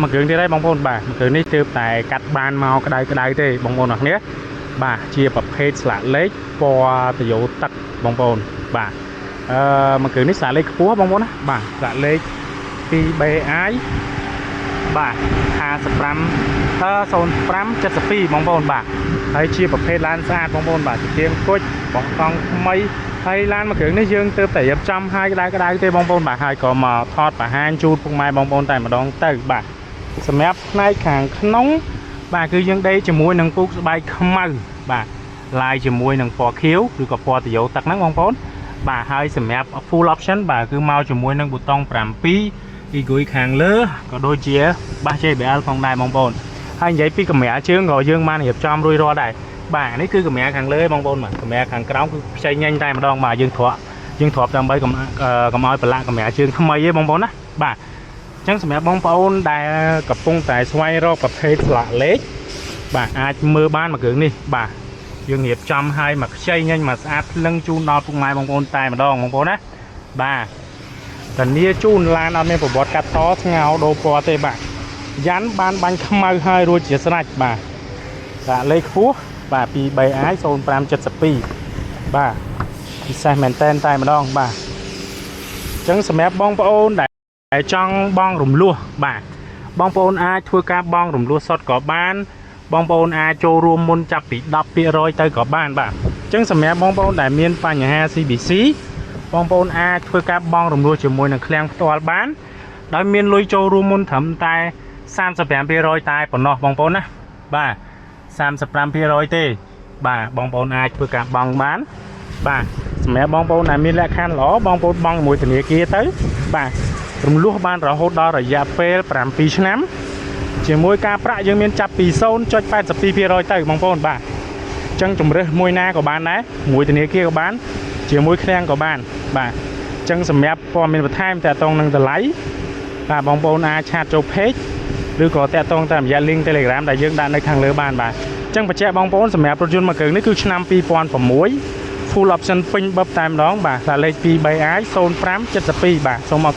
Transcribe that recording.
មួយគ្រឿងទៀតហើយបងប្អូនបាទមួយគ្រឿងនេះទើបតែកាត់បានមកក្តៅក្តៅទេបងប្អូនអរគ្នាបាទជាប្រភេទស្លាកលេខពណ៌តយោទឹកបងប្អូនបាទអឺមួយគ្រឿងនេះស្លាកលេខខ្ពស់បងប្អូនណាបាទស្លាកលេខ 2BI បាទ55អឺ0572បងប្អូនបាទហើយជាប្រភេទឡានស្អាតបងប្អូនបាទជាទៀងគុជបងកង់ថ្មីហើយឡានមួយគ្រឿងនេះយើងទើបតែរៀបចំឲ្យក្តៅក្តៅទេបងប្អូនបាទហើយក៏មកថតបង្ហាញជូនពុកម៉ែបងប្អូនតែម្ដងទៅបាទសម្រាប់ផ្នែកខាងក្នុងបាទគឺយើងដេកជាមួយនឹងពូកស្បែកខ្មៅបាទឡាយជាមួយនឹងពណ៌ខៀវឬក៏ពណ៌តយោទឹកហ្នឹងបងប្អូនបាទហើយសម្រាប់ full option បាទគឺមកជាមួយនឹងប៊ូតុង7អ៊ីគុយខាងលើក៏ដូចជាបាស JBL ផងដែរបងប្អូនហើយនិយាយពីកម្រាលជើងក៏យើងបានរៀបចំរួចរាល់ដែរបាទនេះគឺកម្រាលខាងលើបងប្អូនបាទកម្រាលខាងក្រោមគឺខ្ចីញញតែម្ដងបាទយើងទ្រក់យើងទ្រាប់ដើម្បីកុំកុំឲ្យប្រឡាក់កម្រាលជើងថ្មីទេបងប្អូនណាបាទអញ្ចឹងសម្រាប់បងប្អូនដែលកំពុងតែស្វែងរកប្រភេទស្លាកលេខបាទអាចមើលបានមួយគ្រឿងនេះបាទយើងរៀបចំឲ្យមកខ្ចីញញមកស្អាតភ្លឹងជូនដល់ពុកម៉ែបងប្អូនតែម្ដងបងប្អូនណាបាទធានាជូនឡានអត់មានប្រវត្តិកាត់តស្ងោដូរពណ៌ទេបាទយ៉ាន់បានបាញ់ខ្មៅហើយរួចជាស្រេចបាទដាក់លេខខ្ពស់បាទ 2BI 0572បាទពិសេសមែនតែនតែម្ដងបាទអញ្ចឹងសម្រាប់បងប្អូនដែលចង់បងរំលោះបាទបងប្អូនអាចធ្វើការបង់រំលោះសុទ្ធក៏បាន បងប្អូនអាចចូលរួមមុនចាប់ពី10%ទៅក៏បានបាទអញ្ចឹងសម្រាប់បងប្អូនដែលមានបញ្ហា CBC បងប្អូនអាចធ្វើការបង់រំលោះជាមួយនឹងឃ្លាំងផ្ទាល់បានដោយមានលុយចូលរួមមុនត្រឹមតែ35%តែប៉ុណ្ណោះបងប្អូនណាបាទ35%ទេបាទបងប្អូនអាចធ្វើការបង់បានបាទសម្រាប់បងប្អូនដែលមានលក្ខខណ្ឌល្អបងប្អូនបង់ជាមួយធនាគារទៅបាទរំលោះបានរហូតដល់រយៈពេល7ឆ្នាំជាមួយការប្រាក់យើងមានចាប់ពី0.82%ទៅបងប្អូនបាទអញ្ចឹងជំរើសមួយណាក៏បានដែរមួយធនាគារក៏បានជាមួយឃ្លាំងក៏បានបាទអញ្ចឹងសម្រាប់ព័ត៌មានបន្ថែមតាក់ទងនឹងតម្លៃបាទបងប្អូនអាច chat ចូល page ឬក៏តាក់ទងតាមរយៈ link Telegram ដែលយើងដាក់នៅខាងលើបានបាទអញ្ចឹងបញ្ជាក់បងប្អូនសម្រាប់រថយន្តមួយគ្រឿងនេះគឺឆ្នាំ2006 full option ពេញបឹបតែម្ដងបាទលេខ 2BI 0572បាទសូមអរ